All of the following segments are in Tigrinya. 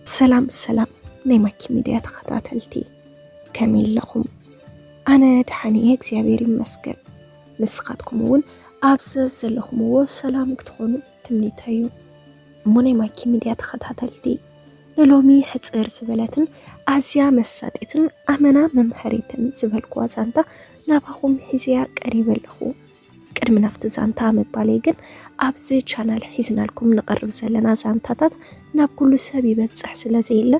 ሰላም ሰላም ናይ ማኪ ሚድያ ተኸታተልቲ፣ ከመይ ኣለኹም? ኣነ ደሓን እየ እግዚኣብሔር ይመስገን። ንስኻትኩም እውን ኣብ ዘዘለኹምዎ ሰላም ክትኾኑ ትምኒተይ እዩ። እሞ ናይ ማኪ ሚድያ ተኸታተልቲ፣ ንሎሚ ሕፅር ዝበለትን ኣዝያ መሳጢትን ኣመና መምሃሪትን ዝበልኩዋ ዛንታ ናባኹም ሒዘያ ቀሪበ ኣለኹ። ቅድሚ ናብቲ ዛንታ ምባለይ ግን፣ ኣብዚ ቻናል ሒዝናልኩም ንቐርብ ዘለና ዛንታታት ናብ ኩሉ ሰብ ይበፅሕ ስለ ዘየለ፣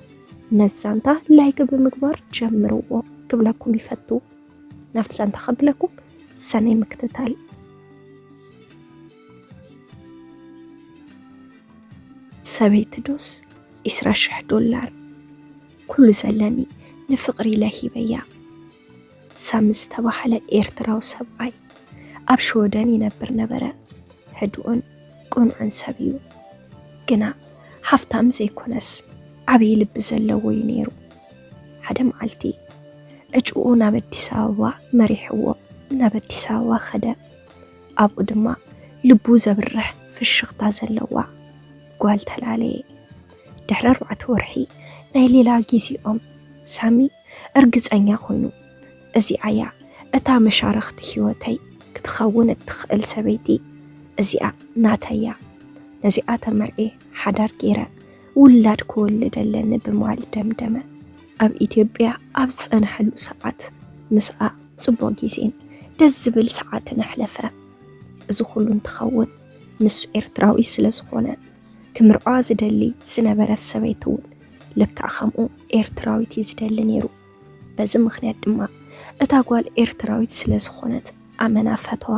ነዚ ዛንታ ላይክ ብምግባር ጀምርዎ ክብለኩም ይፈቱ። ናብቲ ዛንታ ከብለኩም፣ ሰናይ ምክትታል። ሰበይቲ ዶስ ዒስራ ሽሕ ዶላር ኩሉ ዘለኒ ንፍቕሪ ኢለ ሂበያ። ሳሚ ዝተባህለ ኤርትራዊ ሰብኣይ ኣብ ሽወደን ይነብር ነበረ። ህዱእን ቅኑዕን ሰብ እዩ። ግና ሃፍታም ዘይኮነስ ዓብዪ ልቢ ዘለዎ እዩ ነይሩ። ሓደ መዓልቲ ዕጭኡ ናብ ኣዲስ ኣበባ መሪሕዎ ናብ ኣዲስ ኣበባ ኸደ። ኣብኡ ድማ ልቡ ዘብርሕ ፍሽኽታ ዘለዋ ጓል ተላለየ። ድሕሪ ኣርባዕተ ወርሒ ናይ ሌላ ግዜኦም ሳሚ እርግጸኛ ኮይኑ፣ እዚኣ እያ እታ መሻርኽቲ ህይወተይ ክትኸውን እትኽእል ሰበይቲ፣ እዚኣ ናተይ እያ፣ ነዚኣ ተመርዕየ ሓዳር ገይረ ውላድ ክወልድ ኣለኒ ብምባል ደምደመ። ኣብ ኢትዮጵያ ኣብ ዝጸንሐሉ ሰዓት ምስኣ ጽቡቕ ግዜን ደስ ዝብል ሰዓትን ኣሕለፈ። እዚ ኩሉ እንትኸውን ንሱ ኤርትራዊ ስለ ዝኾነ፣ ክምርዖ ዝደሊ ዝነበረት ሰበይቲ እውን ልክዕ ከምኡ ኤርትራዊት እዩ ዝደሊ ነይሩ። በዚ ምኽንያት ድማ እታ ጓል ኤርትራዊት ስለ ዝኾነት ኣመና ፈተዋ።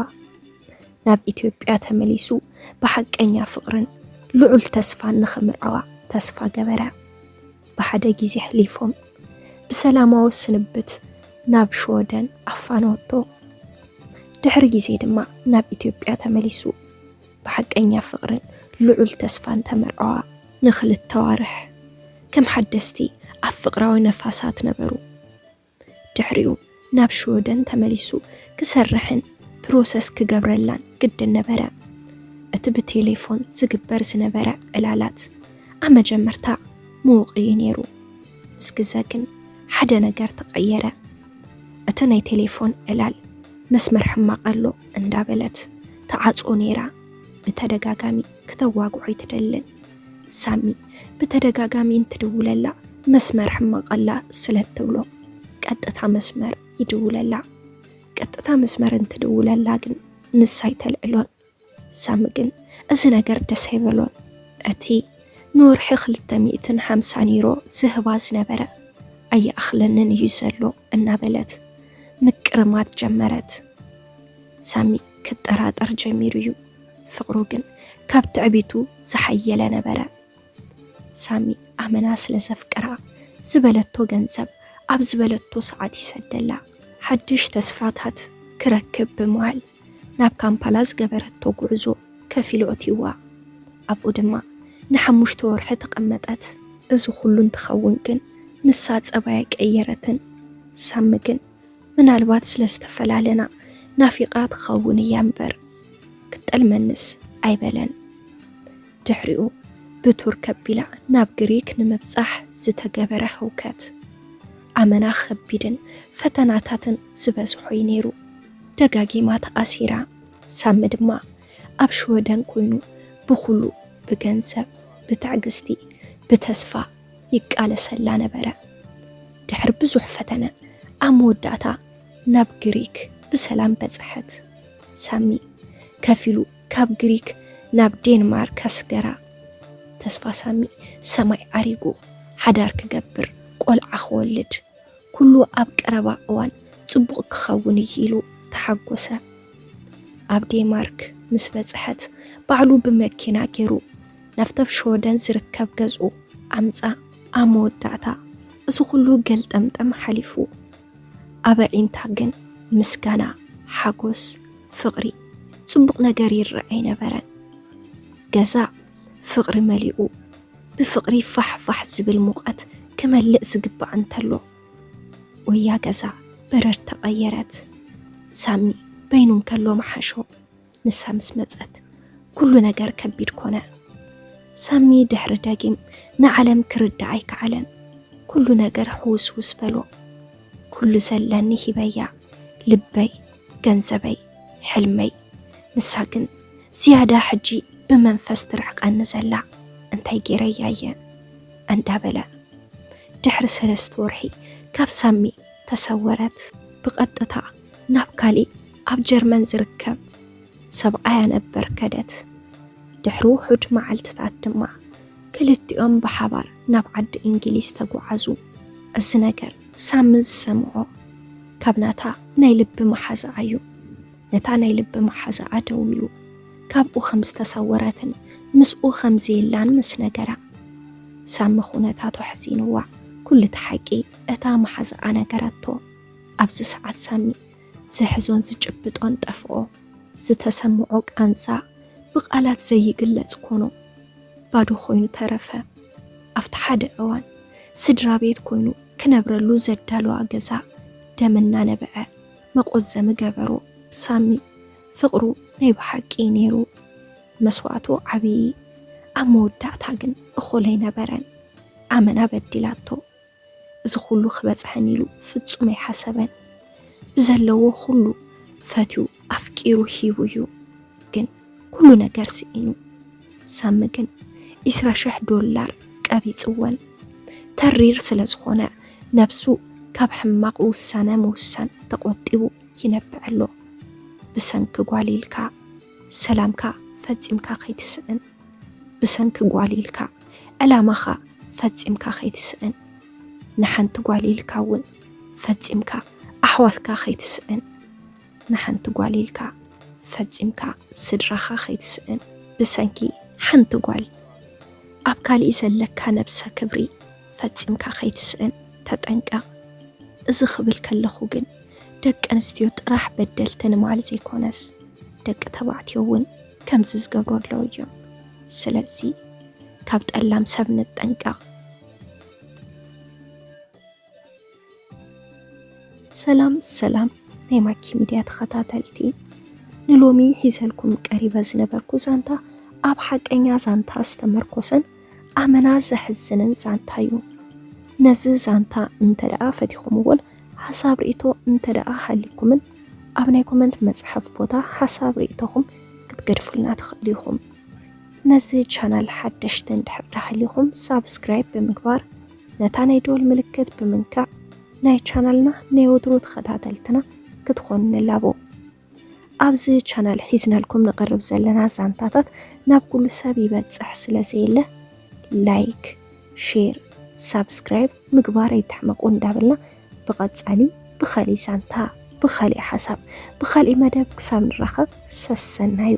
ናብ ኢትዮጵያ ተመሊሱ ብሓቀኛ ፍቕርን ልዑል ተስፋን ንኽምርዐዋ ተስፋ ገበረ። ብሓደ ግዜ ኣሕሊፎም ብሰላማዊ ስንብት ናብ ሽወደን ኣፋነወቶ። ድሕሪ ግዜ ድማ ናብ ኢትዮጵያ ተመሊሱ ብሓቀኛ ፍቕርን ልዑል ተስፋን ተመርዐዋ። ንኽልተ ኣዋርሕ ከም ሓደስቲ ኣብ ፍቕራዊ ነፋሳት ነበሩ። ድሕሪኡ ናብ ሽወደን ተመሊሱ ክሰርሕን ፕሮሰስ ክገብረላን ግድን ነበረ። እቲ ብቴሌፎን ዝግበር ዝነበረ ዕላላት ኣብ መጀመርታ ምዉቕ እዩ ነይሩ። ምስ ግዘ ግን ሓደ ነገር ተቐየረ። እቲ ናይ ቴሌፎን ዕላል መስመር ሕማቕ ኣሎ እንዳበለት ትዓጾ ነይራ። ብተደጋጋሚ ክተዋግዖ ኣይትደልን። ሳሚ ብተደጋጋሚ እንትድውለላ መስመር ሕማቕ ኣላ ስለ እትብሎ ቀጥታ መስመር ይድውለላ። ቀጥታ መስመር እንትድውለላ ግን ንሳ ኣይተልዕሎን። ሳሚ ግን እዚ ነገር ደስ ኣይበሎን። እቲ ንወርሒ ክልተ ሚእትን ሓምሳን ዩሮ ዝህባ ዝነበረ ኣይኣኽለንን እዩ ዘሎ እናበለት ምቅርማት ጀመረት። ሳሚ ክጠራጠር ጀሚሩ እዩ። ፍቕሩ ግን ካብ ትዕቢቱ ዝሓየለ ነበረ። ሳሚ ኣመና ስለ ዘፍቅራ ዝበለቶ ገንዘብ ኣብ ዝበለቶ ሰዓት ይሰደላ። ሓድሽ ተስፋታት ክረክብ ብምባል ናብ ካምፓላ ዝገበረቶ ጉዕዞ ከፊሉ ኣእትይዋ። ኣብኡ ድማ ንሓሙሽተ ወርሒ ተቐመጠት። እዚ ኩሉ እንትኸውን ግን ንሳ ጸባይ ኣይቀየረትን። ሳሚ ግን ምናልባት ስለ ዝተፈላለና ናፊቓ ትኸውን እያ እምበር ክትጠልመንስ ኣይበለን። ድሕሪኡ ብቱር ከቢላ ናብ ግሪክ ንምብጻሕ ዝተገበረ ህውከት ኣመና ኸቢድን ፈተናታትን ዝበዝሖ እዩ ነይሩ። ደጋጊማ ተኣሲራ። ሳሚ ድማ ኣብ ሽወደን ኮይኑ ብኹሉ ብገንዘብ፣ ብትዕግስቲ፣ ብተስፋ ይቃለሰላ ነበረ። ድሕሪ ብዙሕ ፈተነ ኣብ መወዳእታ ናብ ግሪክ ብሰላም በጽሐት። ሳሚ ከፊሉ ካብ ግሪክ ናብ ዴንማርክ ኣስገራ። ተስፋ ሳሚ ሰማይ ዓሪጉ፣ ሓዳር ክገብር፣ ቆልዓ ክወልድ፣ ኩሉ ኣብ ቀረባ እዋን ጽቡቕ ክኸውን እዩ ኢሉ ተሓጎሰ። ኣብ ዴንማርክ ምስ በጽሐት ባዕሉ ብመኪና ገይሩ ናብቲ ኣብ ሽወደን ዝርከብ ገዝኡ ኣምጻ። ኣብ መወዳእታ እዚ ኩሉ ገልጠምጠም ሓሊፉ ኣብ ኣዒንታ ግን ምስጋና፣ ሓጎስ፣ ፍቕሪ፣ ጽቡቕ ነገር ይረኣ ኣይነበረን። ገዛ ፍቕሪ መሊኡ ብፍቕሪ ፋሕ ፋሕ ዝብል ሙቐት ክመልእ ዝግባእ እንተሎ፣ ወያ ገዛ በረድ ተቐየረት። ሳሚ በይኑ እንከሎ ምሓሾ፣ ንሳ ምስ መጸት ኩሉ ነገር ከቢድ ኮነ። ሳሚ ድሕሪ ደጊም ንዓለም ክርዳእ ኣይከኣለን። ኩሉ ነገር ሕውስውስ በሎ። ኩሉ ዘለኒ ሂበያ፣ ልበይ፣ ገንዘበይ፣ ሕልመይ። ንሳ ግን ዝያዳ ሕጂ ብመንፈስ ትርሕቀኒ ዘላ፣ እንታይ ገይረያ እየ እንዳበለ ድሕሪ ሰለስተ ወርሒ ካብ ሳሚ ተሰወረት። ብቐጥታ ናብ ካሊእ ኣብ ጀርመን ዝርከብ ሰብኣያ ነበር ከደት። ድሕሪ ውሑድ መዓልትታት ድማ ክልቲኦም ብሓባር ናብ ዓዲ እንግሊዝ ተጓዓዙ። እዚ ነገር ሳሚ ዝሰምዖ ካብ ናታ ናይ ልቢ መሓዛኣ እዩ። ነታ ናይ ልቢ መሓዛኣ ደዊሉ ካብኡ ከም ዝተሰወረትን ምስኡ ከም ዘየላን ምስ ነገራ፣ ሳሚ ኩነታቱ ኣሕዚንዋ። ኩሉ እቲ ሓቂ እታ መሓዛኣ ነገረቶ። ኣብዚ ሰዓት ሳሚ ዘሕዞን ዝጭብጦን ጠፍኦ። ዝተሰምዖ ቃንዛ ብቓላት ዘይግለጽ ኮኖ። ባዶ ኮይኑ ተረፈ። ኣብቲ ሓደ እዋን ስድራ ቤት ኮይኑ ክነብረሉ ዘዳለዋ ገዛ ደም እናነበዐ መቆዘሚ ገበሮ። ሳሚ ፍቕሩ ናይ ብሓቂ ነይሩ። መስዋእቱ ዓብዪ፣ ኣብ መወዳእታ ግን እኹል ኣይነበረን። ኣመና በዲላቶ። እዚ ኩሉ ክበጽሐን ኢሉ ፍጹም ኣይሓሰበን። ብዘለዎ ኩሉ ፈትዩ ኣፍቂሩ ሂቡ እዩ። ግን ኩሉ ነገር ስኢኑ። ሳሚ ግን ዒስራ ሽሕ ዶላር ቀቢጽወን። ተሪር ስለ ዝኾነ ነብሱ ካብ ሕማቕ ውሳነ ምውሳን ተቖጢቡ ይነብዕ ኣሎ። ብሰንኪ ጓል ኢልካ ሰላምካ ፈጺምካ ከይትስእን። ብሰንኪ ጓል ኢልካ ዕላማኻ ፈጺምካ ከይትስእን። ንሓንቲ ጓል ኢልካ እውን ፈጺምካ ኣሕዋትካ ከይትስእን። ንሓንቲ ጓል ኢልካ ፈጺምካ ስድራኻ ከይትስእን። ብሰንኪ ሓንቲ ጓል ኣብ ካሊእ ዘለካ ነብሰ ክብሪ ፈጺምካ ከይትስእን ተጠንቀቕ። እዚ ክብል ከለኹ ግን ደቂ ኣንስትዮ ጥራሕ በደልቲ ንማል ዘይኮነስ ደቂ ተባዕትዮ እውን ከምዚ ዝገብሩ ኣለዉ እዮም። ስለዚ ካብ ጠላም ሰብ ንጠንቀቕ። ሰላም ሰላም ናይ ማኪ ሚድያ ተኸታተልቲ፣ ንሎሚ ሒዘልኩም ቀሪበ ዝነበርኩ ዛንታ ኣብ ሓቀኛ ዛንታ ዝተመርኮሰን ኣመና ዘሕዝንን ዛንታ እዩ። ነዚ ዛንታ እንተ ደኣ ፈቲኹምዎን ሓሳብ ርእይቶ እንተ ደኣ ሃሊኩምን ኣብ ናይ ኮመንት መጽሓፍ ቦታ ሓሳብ ርእይቶኹም ክትገድፉልና ትኽእሉ ኢኹም። ነዚ ቻናል ሓደሽቲ እንድሕር ደኣ ሃሊኹም ሳብስክራይብ ብምግባር ነታ ናይ ደወል ምልክት ብምንካዕ ናይ ቻናልና ናይ ወትሩ ተኸታተልትና ክትኾኑ ንላቦ። ኣብዚ ቻናል ሒዝናልኩም ንቐርብ ዘለና ዛንታታት ናብ ኩሉ ሰብ ይበጽሕ ስለ ዘየለ ላይክ፣ ሼር፣ ሳብስክራይብ ምግባር ኣይትሕመቑ እንዳበልና ብቐጻሊ ብኻሊእ ዛንታ፣ ብኻሊእ ሓሳብ፣ ብኻሊእ መደብ ክሳብ ንራኸብ ሰሰናዩ።